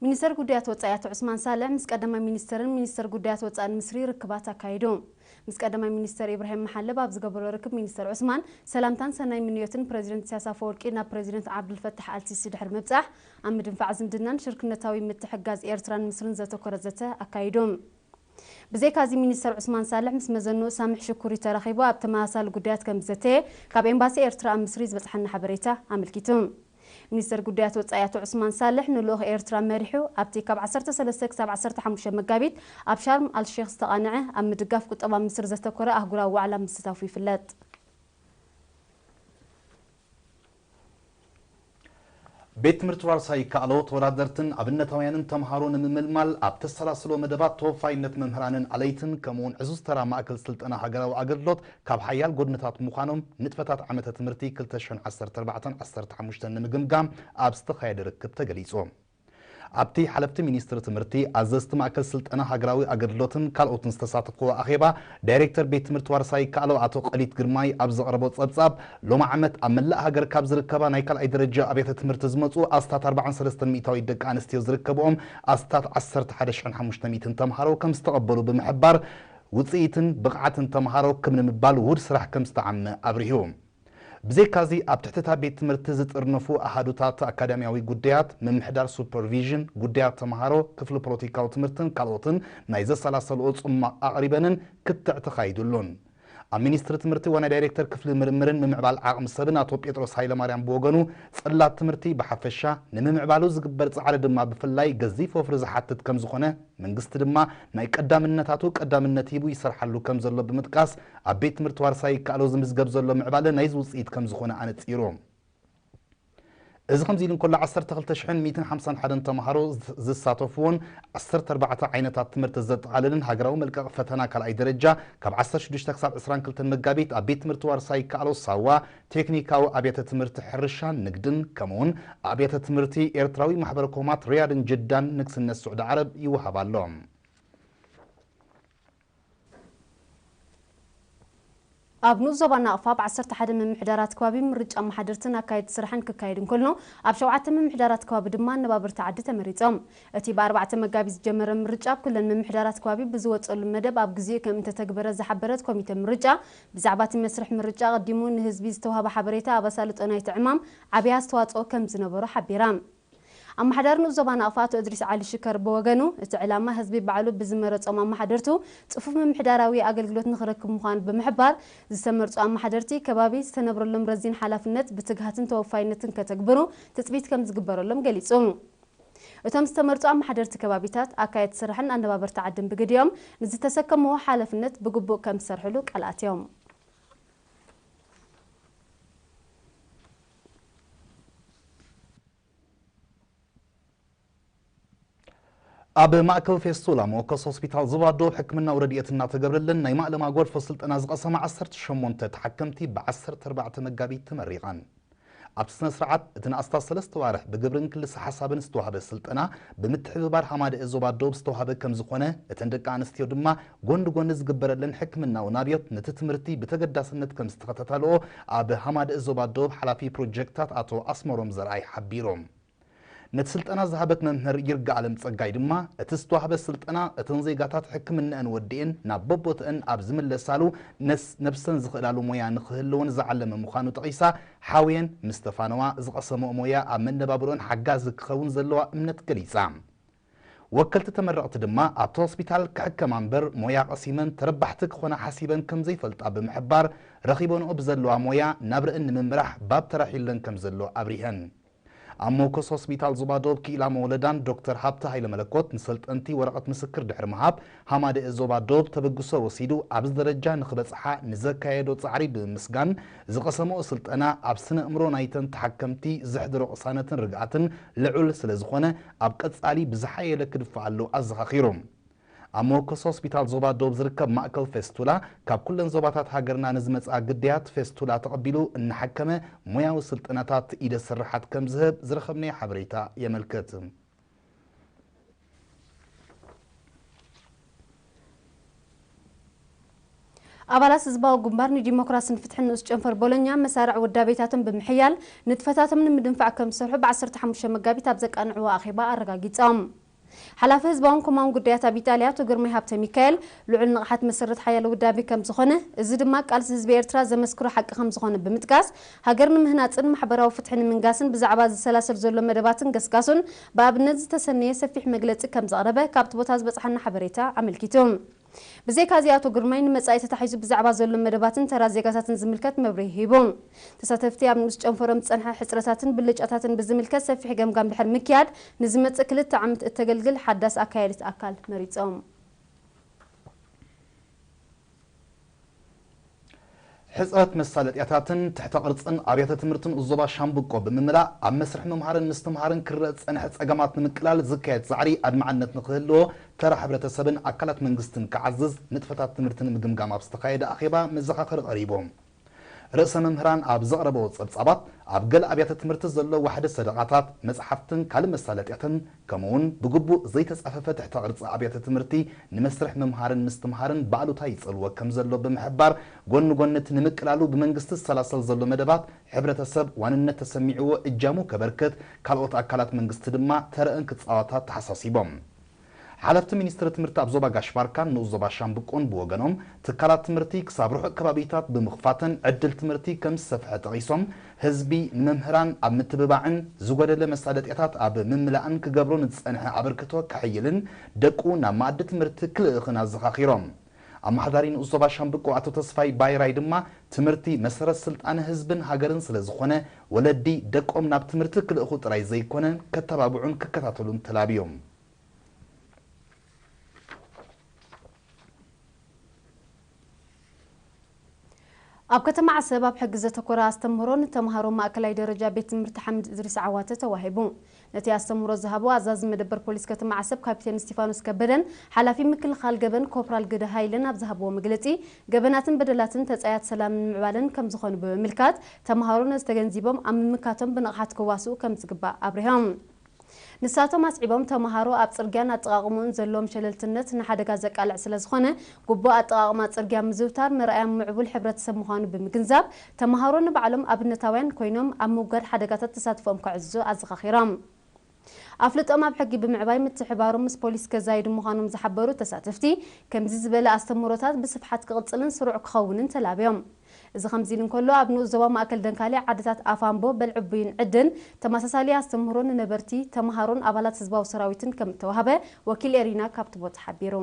ሚኒስተር ጉዳያት ወጻኢ ኣቶ ዑስማን ሳልሕ ምስ ቀዳማይ ሚኒስተርን ሚኒስተር ጉዳያት ወጻእን ምስሪ ርክባት ኣካይዱ። ምስ ቀዳማይ ሚኒስተር ኢብራሂም መሓለብ ኣብ ዝገበሮ ርክብ፣ ሚኒስተር ዑስማን ሰላምታን ሰናይ ምንዮትን ፕረዚደንት ኢሳያስ ኣፈወርቂ ናብ ፕረዚደንት ዓብዱልፈታሕ ኣልሲሲ ድሕሪ ምብጻሕ፣ ኣብ ምድንፋዕ ዝምድናን ሽርክነታዊ ምትሕግጋዝ ኤርትራን ምስርን ዘተኮረ ዘተ ኣካይዱ። ብዘይካዚ፣ ሚኒስተር ዑስማን ሳልሕ ምስ መዘንኡ ሳምሕ ሽኩሪ ተራኺቡ ኣብ ተመሳሳሊ ጉዳያት ከም ዝዘተየ ካብ ኤምባሲ ኤርትራ ኣብ ምስሪ ዝበጽሓና ሓበሬታ ኣመልኪቱ። ሚኒስተር ጉዳያት ወጻኢ ኣቶ ዑስማን ሳልሕ ንልኡኽ ኤርትራ መሪሑ ኣብቲ ካብ ዓሰርተ ሰለስተ ክሳብ ዓሰርተ ሓሙሽተ መጋቢት ኣብ ሻርም ኣልሼክ ዝተቓንዐ ኣብ ምድጋፍ ቁጠባ ምስሪ ዘተኮረ ኣህጉራዊ ዋዕላ ምስታፉ ይፍለጥ። ቤት ትምህርቲ ዋርሳይ ይከኣሎ ተወዳደርትን ኣብነታውያንን ተምሃሮ ንምምልማል ኣብ ተሰላስሎ መደባት ተወፋይነት መምህራንን ኣለይትን ከምኡውን ዕዙዝ ተራ ማእከል ስልጠና ሃገራዊ ኣገልግሎት ካብ ሓያል ጎድንታት ምዃኖም ንጥፈታት ዓመተ ትምህርቲ ክልተ ሽሕን ዓሰርተ ኣርባዕተን ዓሰርተ ሓሙሽተን ንምግምጋም ኣብ ዝተኻየደ ርክብ ተገሊጹ። ኣብቲ ሓለፍቲ ሚኒስትሪ ትምህርቲ፣ ኣዘዝቲ ማእከል ስልጠና ሃገራዊ ኣገልግሎትን ካልኦትን ዝተሳተፍዎ ኣኼባ፣ ዳይሬክተር ቤት ትምህርቲ ዋርሳይ ይከኣሎ ኣቶ ቀሊት ግርማይ ኣብ ዘቕረቦ ጸብጻብ፣ ሎሚ ዓመት ኣብ መላእ ሃገር ካብ ዝርከባ ናይ ካልኣይ ደረጃ ኣብያተ ትምህርቲ ዝመጹ ኣስታት ኣርባዓን ሰለስተን ሚእታዊት ደቂ ኣንስትዮ ዝርከብኦም ኣስታት ዓሰርተ ሓደ ሽሕን ሓሙሽተ ሚእትን ተምሃሮ ከም ዝተቐበሉ ብምሕባር፣ ውጽኢትን ብቕዓትን ተምሃሮ ክብ ንምባል ውሁድ ስራሕ ከም ዝተዓመ ኣብሪሁ። ብዘይካዚ፣ ኣብ ትሕቲ እታ ቤት ትምህርቲ ዝጥርነፉ ኣሃዱታት ኣካዳሚያዊ ጉዳያት፣ ምምሕዳር ሱፐርቪዥን፣ ጉዳያት ተምሃሮ፣ ክፍሊ ፖለቲካዊ ትምህርትን ካልኦትን ናይ ዘሰላሰልኦ ጽማቕ ኣቕሪበንን ክትዕ ተኻይዱሉን። ኣብ ሚኒስትሪ ትምህርቲ ዋና ዳይሬክተር ክፍሊ ምርምርን ምምዕባል ዓቕሚ ሰብን ኣቶ ጴጥሮስ ሃይለማርያም ብወገኑ፣ ጽላት ትምህርቲ ብሓፈሻ ንምምዕባሉ ዝግበር ጻዕሪ ድማ ብፍላይ ገዚፍ ወፍሪ ዝሓትት ከም ዝኾነ፣ መንግስቲ ድማ ናይ ቀዳምነታቱ ቀዳምነት ሂቡ ይሰርሓሉ ከም ዘሎ ብምጥቃስ፣ ኣብ ቤት ትምህርቲ ዋርሳይ ይከኣሎ ዝምዝገብ ዘሎ ምዕባለ ናይዚ ውጽኢት ከም ዝኾነ ኣነጺሩ። እዚ ከምዚ ኢሉ እንከሎ፣ ዓሰርተ ክልተ ሽሕን ሚእትን ሓምሳን ሓደን ተምሃሮ ዝ-፣ ዝሳተፍዎን ዓሰርተ ኣርባዕተ ዓይነታት ትምህርቲ ዘጠቓልልን ሃገራዊ መልቀቒ ፈተና ካልኣይ ደረጃ ካብ ዓሰርተ ሽዱሽተ ክሳብ ዕስራን ክልተን መጋቢት ኣብ ቤት ትምህርቲ ዋርሳይ ይከኣሎ ሳዋ ቴክኒካዊ ኣብያተ ትምህርቲ ሕርሻን ንግድን ከምኡውን ኣብያተ ትምህርቲ ኤርትራዊ ማሕበረ ኮማት ሪያድን ጅዳን ንግስነት ስዑዲ ዓረብ ይወሃብ ኣሎ። ኣብ ንኡስ ዞባ ናቕፋ ኣብ ዓሰርተ ሓደ ምምሕዳራት ከባቢ ምርጫ ኣመሓደርትን ኣካየድቲ ስራሕን ክካየድ እንከሎ፣ ኣብ ሸውዓተ ምምሕዳራት ከባቢ ድማ ኣነባበርቲ ዓዲ ተመሪጾም። እቲ ብኣርባዕተ መጋቢት ዝጀመረ ምርጫ ኣብ ኩለን ምምሕዳራት ከባቢ ብዝወጸሉ መደብ ኣብ ግዜኡ ከም እንተተግበረ ዝሓበረት ኮሚተ ምርጫ፣ ብዛዕባ እቲ መስርሕ ምርጫ ኣቐዲሙ ንህዝቢ ዝተዋህበ ሓበሬታ ኣብ ኣሳልጦ ናይቲ ዕማም ዓብዪ ኣስተዋጽኦ ከም ዝነበሮ ሓቢራ። ኣመሓዳሪ ንኡስ ዞባ ናቕፋ ኣቶ እድሪስ ዓሊ ሽከር ብወገኑ፣ እቲ ዕላማ ህዝቢ ባዕሉ ብዝመረጾም ኣመሓደርቱ ጽፉፍ ምምሕዳራዊ ኣገልግሎት ንኽረክብ ምዃኑ ብምሕባር፣ ዝተመርጹ ኣመሓደርቲ ከባቢ ዝተነብረሎም ረዚን ሓላፍነት ብትግሃትን ተወፋይነትን ከተግብሩ ትጽቢት ከም ዝግበረሎም ገሊጹ። እቶም ዝተመርጹ ኣመሓደርቲ ከባቢታት፣ ኣካየድቲ ስራሕን ኣነባበርቲ ዓድን ብግዲኦም ንዝተሰከምዎ ሓላፍነት ብግቡእ ከም ዝሰርሕሉ ቃል ኣትዮም። ኣብ ማእከል ፌስቱላ መወከሲ ሆስፒታል ዞባ ደቡብ ሕክምናዊ ረድኤት እናተገብረለን ናይ ማእለማ ጎርፎ ስልጠና ዝቐሰማ ዓሰርተ ሸሞንተ ተሓከምቲ ብዓሰርተ ኣርባዕተ መጋቢት ተመሪቐን። ኣብቲ ስነ ስርዓት፣ እቲ ንኣስታት ሰለስተ ዋርሕ ብግብርን ክልሰ ሓሳብን ዝተዋህበ ስልጠና፣ ብምትሕብባር ሃማደኤ ዞባ ደቡብ ዝተዋህበ ከም ዝኾነ፣ እተን ደቂ ኣንስትዮ ድማ ጎኒ ጎኒ ዝግበረለን ሕክምናዊ ናብዮት ነቲ ትምህርቲ ብተገዳስነት ከም ዝተኸታተልኦ ኣብ ሃማደኤ ዞባ ደቡብ ሓላፊ ፕሮጀክታት ኣቶ ኣስመሮም ዘርኣይ ሓቢሮም። ነቲ ስልጠና ዝሃበት መምህር ይርጋ ኣለም ጸጋይ ድማ፣ እቲ ዝተዋህበ ስልጠና እተን ዜጋታት ሕክምናኣን ወዲኤን ናብ በቦትአን ኣብ ዝምለሳሉ ነስ-፣ ነብሰን ዝኽእላሉ ሞያ ንኽህልወን ዝዓለመ ምዃኑ ጠቒሳ፣ ሓውየን ምስ ተፋነዋ ዝቐሰምኦ ሞያ ኣብ መነባብሮአን ሓጋዚ ክኸውን ዘለዋ እምነት ገሊጻ። ወከልቲ ተመረቕቲ ድማ ኣብቲ ሆስፒታል ክሕከማ እምበር ሞያ ቀሲመን ተረባሕቲ ክኾና ሓሲበን ከም ዘይፈልጣ ብምሕባር፣ ረኺበንኦ ብዘለዋ ሞያ ናብረአን ንምምራሕ ባብ ተራሒለን ከም ዘሎ ኣብሪሀን። ኣብ መወከሲ ሆስፒታል ዞባ ዶብ ክኢላ መወለዳን ዶክተር ሃብተ ሃይለ መለኮት ንሰልጠንቲ ወረቐት ምስክር ድሕሪ ምሃብ፣ ሃማደኤ ዞባ ዶብ ተበግሶ ወሲዱ ኣብዚ ደረጃ ንኽበጽሓ ንዘካየዶ ጻዕሪ ብምምስጋን፣ ዝቐሰምኦ ስልጠና ኣብ ስነ ኣእምሮ ናይተን ተሓከምቲ ዘሕድሮ ቅሳነትን ርግኣትን ልዑል ስለ ዝኾነ፣ ኣብ ቀጻሊ ብዝሓየለ ክድፋኣሉ ኣዘኻኺሩ። ኣብ መወከሲ ሆስፒታል ዞባ ዶብ ዝርከብ ማእከል ፌስቱላ፣ ካብ ኩለን ዞባታት ሃገርና ንዝመጽኣ ግዳያት ፌስቱላ ተቐቢሉ እናሓከመ ሞያዊ ስልጠናታት ኢደ ስርሓት ከም ዝህብ ዝረኸብናዮ ሓበሬታ የመልክት። ኣባላት ህዝባዊ ግንባር ንዲሞክራስን ፍትሕን ንኡስ ጨንፈር ቦሎኛ መሳርዕ ውዳቤታቶም ብምሕያል ንጥፈታቶም ንምድንፋዕ ከም ዝሰርሑ ብ15 መጋቢት ኣብ ዘቃንዕዎ ኣኼባ ኣረጋጊጾም። ሓላፊ ህዝባውን ኮማውን ጉዳያት ኣብ ኢጣልያ ኣቶ ግርማይ ሃብተ ሚካኤል፣ ልዑል ንቕሓት መሰረት ሓያል ውዳቤ ከም ዝኾነ፣ እዚ ድማ ቃልሲ ህዝቢ ኤርትራ ዘመስክሮ ሓቂ ከም ዝኾነ ብምጥቃስ፣ ሃገር ንምህናጽን ማሕበራዊ ፍትሒ ንምንጋስን ብዛዕባ ዝሰላሰል ዘሎ መደባትን ገስጋሱን ብኣብነት ዝተሰነየ ሰፊሕ መግለጺ ከም ዘቕረበ ካብቲ ቦታ ዝበጽሓና ሓበሬታ ኣመልኪቱ። ብዘይካ እዚ ኣቶ ግርማይ ንመጻኢ ተታሒዙ ብዛዕባ ዘሎ መደባትን ተራ ዜጋታትን ዝምልከት መብርሂ ሂቡ። ተሳተፍቲ ኣብ ንኡስ ጨንፈሮም ዝጸንሐ ሕጽረታትን ብልጫታትን ብዝምልከት ሰፊሕ ገምጋም ድሕሪ ምክያድ፣ ንዝመጽእ ክልተ ዓመት እተገልግል ሓዳስ ኣካያዲት ኣካል መሪጾም። ሕጽረት መሳለጥያታትን ትሕተ ቅርጽን ኣብያተ ትምህርትን ዞባ ሻምብቆ ብምምላእ ኣብ መስርሕ ምምሃርን ምስትምሃርን ክረእ ዝጸንሐ ጸገማት ንምቅላል ዝካየድ ጻዕሪ ኣድማዕነት ንክህልዎ ተራ ሕብረተሰብን ኣካላት መንግስትን ክዓዝዝ ንጥፈታት ትምህርቲ ንምግምጋም ኣብ ዝተኻየደ ኣኼባ መዘኻኸሪ ቀሪቡ። ርእሰ መምህራን ኣብ ዘቕረበዎ ጸብጻባት ኣብ ገለ ኣብያተ ትምህርቲ ዘሎ ዋሕዲ ሰደቓታት፣ መጽሓፍትን ካልእ መሳለጥያትን ከምኡውን ብግቡእ ዘይተጻፈፈ ትሕተ ቅርጺ ኣብያተ ትምህርቲ ንመስርሕ ምምሃርን ምስትምሃርን ብኣሉታ ይጸልዎ ከም ዘሎ ብምሕባር፣ ጎኒ ጎኒ እቲ ንምቅላሉ ብመንግስቲ ዝሰላሰል ዘሎ መደባት ሕብረተሰብ ዋንነት ተሰሚዕዎ እጃሙ ከበርክት፣ ካልኦት ኣካላት መንግስቲ ድማ ተረአን ክጻወታ ተሓሳሲቦም። ሓለፍቲ ሚኒስትሪ ትምህርቲ ኣብ ዞባ ጋሽ ባርካን ንኡስ ዞባ ሻምብቆን ብወገኖም፣ ትካላት ትምህርቲ ክሳብ ርሑቕ ከባቢታት ብምኽፋተን ዕድል ትምህርቲ ከም ዝሰፍሐ ጠቒሶም፣ ህዝቢ ንመምህራን ኣብ ምትብባዕን ዝጎደለ መሳለጥያታት ኣብ ምምላእን ክገብሮ ንዝጸንሐ ኣበርክቶ ከሐይልን ደቁ ናብ መኣዲ ትምህርቲ ክልእኽን ኣዘኻኺሮም። ኣመሓዳሪ ንኡስ ዞባ ሻምብቆ ኣቶ ተስፋይ ባይራይ ድማ፣ ትምህርቲ መሰረት ስልጣነ ህዝብን ሃገርን ስለ ዝኾነ፣ ወለዲ ደቆም ናብ ትምህርቲ ክልእኹ ጥራይ ዘይኮነ፣ ከተባብዑን ክከታተሉን ተላብዮም። ኣብ ከተማ ዓሰብ ኣብ ሕጊ ዘተኮረ ኣስተምህሮ ንተምሃሮ ማእከላይ ደረጃ ቤት ትምህርቲ ሓምድ እድሪስ ዓዋተ ተዋሂቡ። ነቲ ኣስተምህሮ ዝሃቡ ኣዛዚ መደበር ፖሊስ ከተማ ዓሰብ ካፒቴን እስቲፋኖስ ከበደን ሓላፊ ምክልኻል ገበን ኮፕራል ግደ ሃይለን ኣብ ዝሃብዎ መግለጺ፣ ገበናትን በደላትን ተጻያት ሰላምን ምዕባለን ከም ዝኾኑ ብምምልካት፣ ተምሃሮ ነዚ ተገንዚቦም ኣብ ምምካቶም ብንቕሓት ክዋስኡ ከም ዝግባእ ኣብሪሆም። ንሳቶም ኣስዒቦም፣ ተምሃሮ ኣብ ጽርግያን ኣጠቓቕምኡን ዘለዎም ሸለልትነት ንሓደጋ ዘቃልዕ ስለ ዝኾነ፣ ግቡእ ኣጠቓቕማ ጽርግያ ምዝውታር መርኣያ ምዕቡል ሕብረተሰብ ምዃኑ ብምግንዛብ፣ ተምሃሮ ንባዕሎም ኣብነታውያን ኮይኖም ኣብ ምውጋድ ሓደጋታት ተሳትፎኦም ከዕዝዙ ኣዘኻኺሮም። ኣፍልጦም ኣብ ሕጊ ብምዕባይ ምትሕብባሮም ምስ ፖሊስ ከዛይዱ ምዃኖም ዝሓበሩ ተሳተፍቲ፣ ከምዚ ዝበለ ኣስተምህሮታት ብስፍሓት ክቕጽልን ስሩዕ ክኸውንን ተላብዮም። እዚ ከምዚ ኢሉ እንከሎ፣ ኣብ ንኡስ ዞባ ማእከል ደንካሊ ዓድታት ኣፋምቦ፣ በልዕቡይን ዕድን ተመሳሳሊ ኣስተምህሮ ንነበርቲ፣ ተምሃሮን ኣባላት ህዝባዊ ሰራዊትን ከም እተዋህበ ወኪል ኤሪና ካብቲ ቦታ ሓቢሩ።